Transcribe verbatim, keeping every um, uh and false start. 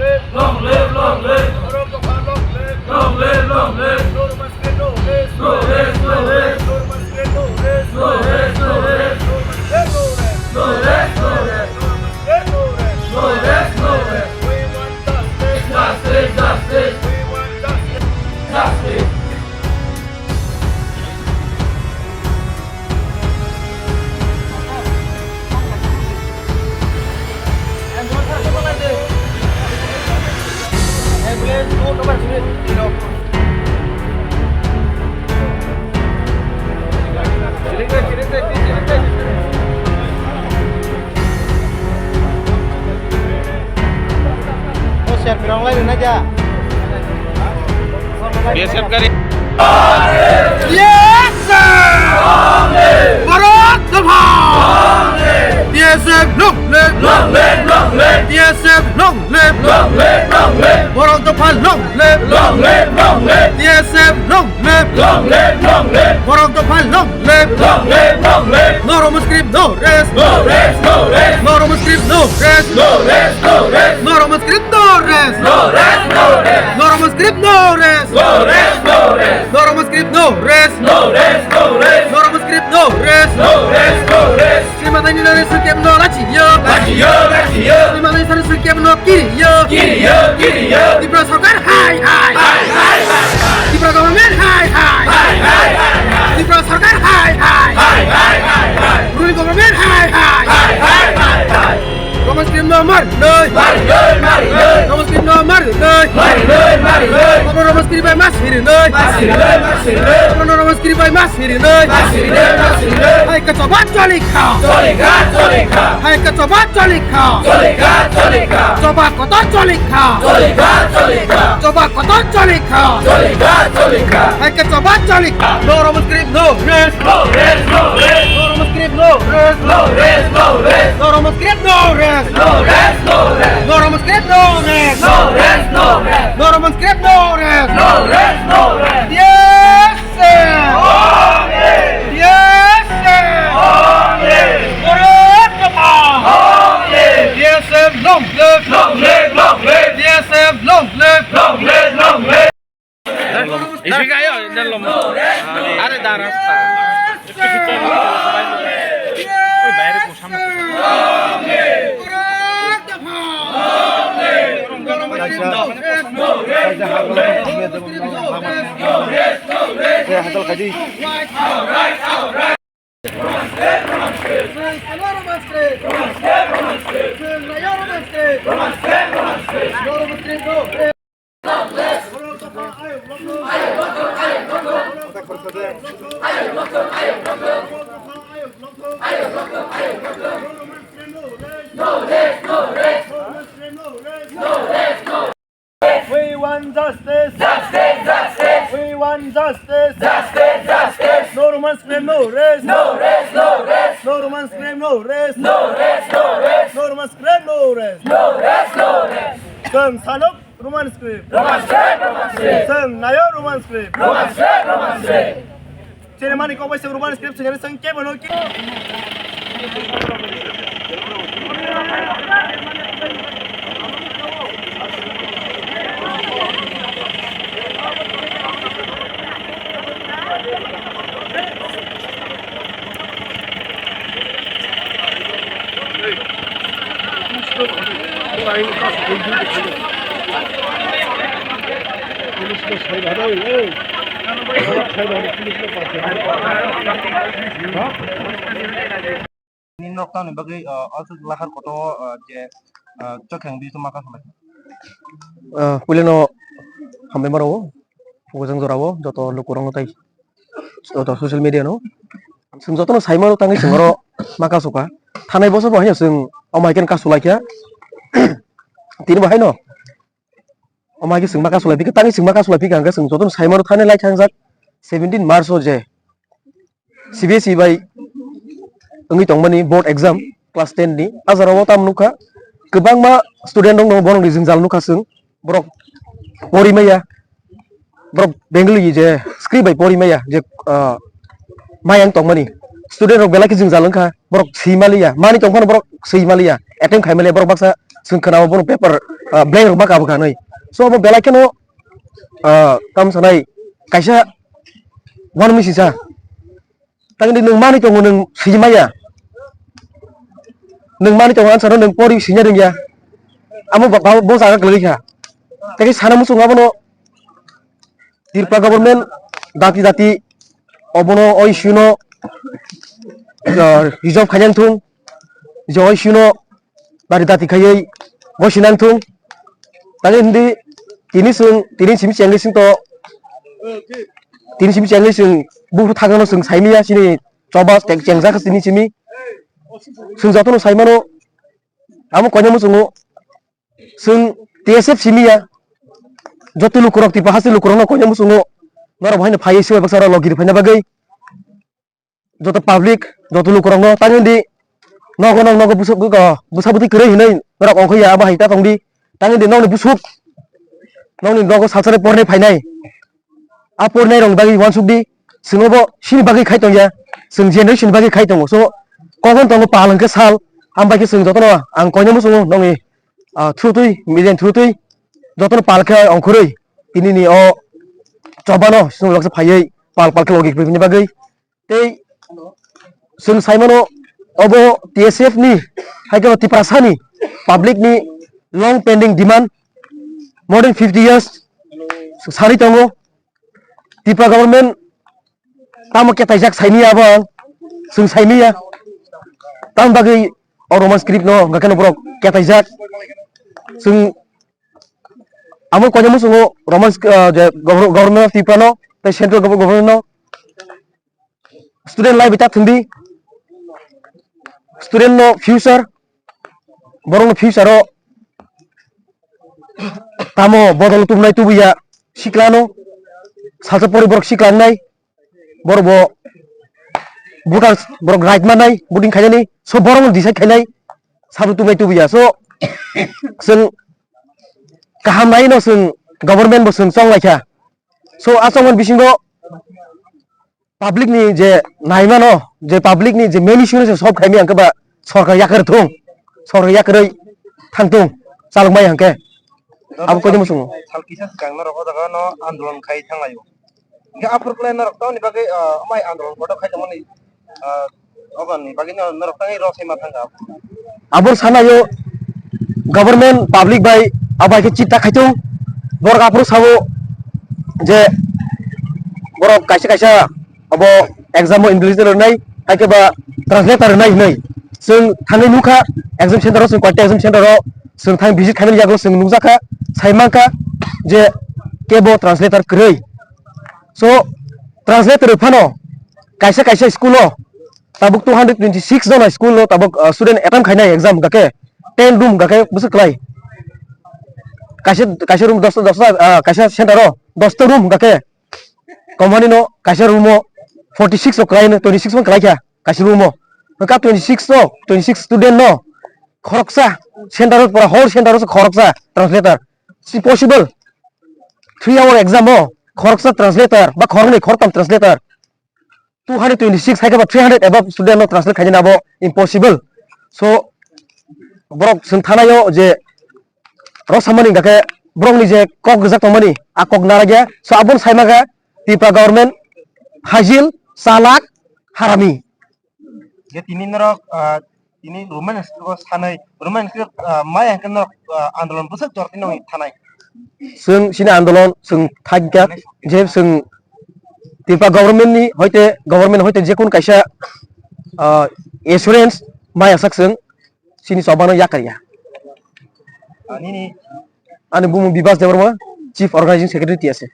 Long live, long live. Long live, long live. No rest, no rest. No rest, no rest. No rest, no rest. No rest, no rest. No rest, no rest. No rest, no rest. We want justice. Justice, justice. We want justice. Justice. B S F gari. Yes, sir! Bharat Dopha! B S F long live! Long live, long live! B S F long live! Long live, long live! Bharat Dopha long live! Long live, long live! B S F long live! Long live, long live! Bharat Dopha long live! Long live, long live! No Roman script, no rest! No rest, no rest! No Roman script, no rest! No rest, no rest! No Roman script, no rest! No rest, no rest! No Roman script, no rest! No rest, no rest! No Roman script, no rest! No rest, no rest! No Roman script, no rest! No rest, no rest! Srimadai ni nare sir kebo no lachi yo. Lachi yo, lachi yo. Srimadai sir kebo no kiri yo. Kiri yo, kiri yo. Tripura sarkar hai, hai. Hai, hai, hai, hai. Tripura government hai, hai. Hai, hai, hai, hai. Tripura sarkar hai, hai. Hai, hai, hai, hai. Ruling government hai, hai. Hai, hai, hai, hai. Roman script no mar noi. Mar noi, mar noi. Roman script no mar noi. Mar noi, mar noi. Roman script bai mas hiri noi. Mas hiri noi, mas hiri noi. Roman script bai mas hiri noi. Mas hiri noi, mas hiri noi. Hai ka choba choli kha. Choli kha, choli kha. Hai ka choba choli kha. Choli kha, choli kha. Choba kotor choli kha. Choli kha, choli kha. Choba kotor choli kha. Choli kha, choli kha. Hai ka choba choli kha. No Roman script, no rest. No rest, no rest. No Roman script, no rest. No rest, no rest. No Roman script, no rest. No rest, no rest. No Roman script, no rest. No rest, no rest. No Roman script, no rest. No rest, no rest. Yes, sir. Yes, sir. Bharat Dopha. Yes, sir. Long live. Long live, long live. Yes, sir. Long live. Long live, long live. Isi kayo, dan lom. Are da rasta. Oi, bayre ko samne. We want justice. Justice, justice. We want justice. Justice, justice. No Roman script, no rest. No rest, no rest. No Roman script, no rest. No rest, no rest. No Roman script, no rest. No rest, no rest. Chwng sanok Roman script. Roman script, Roman script. Chwng nayo Roman script. Roman script, Roman script. Chini mani kok bai se Roman script sengari seng kebo no ki. Nini rok tamni bagwi, ah, o lakhar koto, ah, je, ah, chokheng di tuma kakhwlai. Ah, puilano hambai maro, pugujang jorao, joto lukurokno tai, joto social media no. Chwng jotono sai mano tangwi chwng oro ma kasu kha. Thanai bosor bo haino chwng omo hai khe kasu lai kha. Tini bo haino. Omo hai khe chwng ma kasu lai phi kha, tangwi chwng ma kasu lai phi kha, hwnkhe chwng jotono sai mano thanai lai kha wngjak seventeen March o je C B S E bai wngwi tongmani board exam class ten ni. A jora o tamo nukha, kwbangma student rok no borok ni jwngjal nukha chwng, borok pori maya, borok Bengali je script bai pori maya je, ah, mayang tongmani student rok belai khe jwngjal wngkha, borok swi maliya, mani tongphano borok swi maliya, attempt khai maliya, borok baksa Chwng khwnao bono paper, ah, blank rok ma kabukha hinwi. So omo belai kheno, ah, tamo sanai kaisa one misi sa. Tangdi nwng manwi tongo nwng swijimaya. Nwng manwi tongo answer no nwng pori swijna rwngya. Amo bo, bo, bo jaga kwlwi kha. Tei sana muchungo abono Tripura government dati dati obono o issue no, ah, resolve khaina thung. Je o issue no bari dati khaiwi gosi nang thung. Tani hindi tini sung, tini simi chengli sing to, tini simi chengli sung buphuru thangno sung saimiya sini choba cheng, chengjak tini simi. Sung jotono saimano amo koina muchungo sung T S F simiya. Joto lukurok Tipa hasi lukurokno koina muchungo norok haino phaiwi sibai baksa rok logiri phaina bagwi. Joto public, joto lukurokno tangwi di nogo nog nogo busa, busa bwtwi kwrwi hinwi norok ongkhoya abo hai ta tongdi. Tangwi di nokni busuk, nokni nogo salsani pornai phainai. A pornai rokni bagwi uansuk di, chwng obo sini bagwi khai tongya, chwng generation bagwi khai tongo. So, kokon tongo pal hwnkhe sal, ambai khe chwng jotono ang koina muchungo nokni, ah, through twi, media through twi, jotono pal khe ongkhorwi, tinini o chobano chwng loksa phaiwi pal pal khe logi kwrwini bagwi. Tei chwng saimano obo T S F ni, hai khe Tiprasa ni public ni long pending demand, more than fifty years sari tongo. Tripura government tamo ketaijak saini abo ang chwng saimiya. Tam bagwi o Roman script no hwnkha khe borok ketaijak. Chwng amo koina muchungo Roman sc-, ah, je governor, government of Tripura no tei central gov-, government no student life ta thwngdi, student no future, borok no future o tamo bodol tubunai tubuya sikla no salsa pori borok sikla wngnai, borok bo voters borok right mannai voting khainani, so borok no decide khainai sabo tubunai tubuya. So chwng kaham nai no chwng government bo chwng chong lai kha. So a chongmani bisingo public ni je naimano, je public ni je main issue no se solve khaimaya hwnkhe ba sorkar yakarwi thung, sorkar yakarwi thang thung, chalokmaya hwnkhe. Abo koido muchungo. Sal kisa swkang norok o jaga no andolon khai thanglaio. Hwnkhe aphuru khlai norok tamoni bagwi, ah, mai andolon kotor khai tongmani, ah, Oboni bagwi no norok tangwi rw sai ma thangkha. Abo sanayo government public bai abai khe chita khaitong, borok aphuru sabo je borok kaisa kaisa abo exam o invigilator rwnai, hai khe ba translator rwnai hinwi. Chwng thangwi nukha exam center o, chwng koita exam center o chwng thang visit khaimani yago chwng nukjakha, sai mankha je kebo translator kwrwi. So translator rw phano kaisa kaisa school o tabuk two hundred twenty six jona school o tabuk, ah, student attempt khainai exam hwnkha khe ten room hwnkha khe bwswk kwlai. Kaisa, kaisa room dosta, dosta, ah, kaisa center o dosta room hwnkha khe company no kaisa room o forty six rok kwlai no, twenty six man kwlai kha kaisa room o. Hwnkha twenty six rok, twenty six student no khoroksa center o pura whole center o khoroksa translator. Si possible? Three hour exam o khoroksa translator ba khoroknwi khoroktam translator. Two hundred twenty six hai khe ba three hundred above student no translate khainani abo impossible. So borok chwng thanaio je rw samani hwnkha khe borokni je kok rijak tongmani a kok narakya. So aboni sai mankha Tripura government hajil, chalak, harami. Je tini norok, ah, tini Roman script o sanai, Roman script, ah, maya hwnkhe norok, ah, andolon bwswk jor tini wng thanai. Chwng chini andolon chwng thangkha je chwng Tripura government ni hoite, government hoite jekunu kaisa, ah, assurance maya sak chwng chini chobano yakarya. Ah, nini? Ani bumung Bibas Debbarma, Chief Organizing Secretary T S A.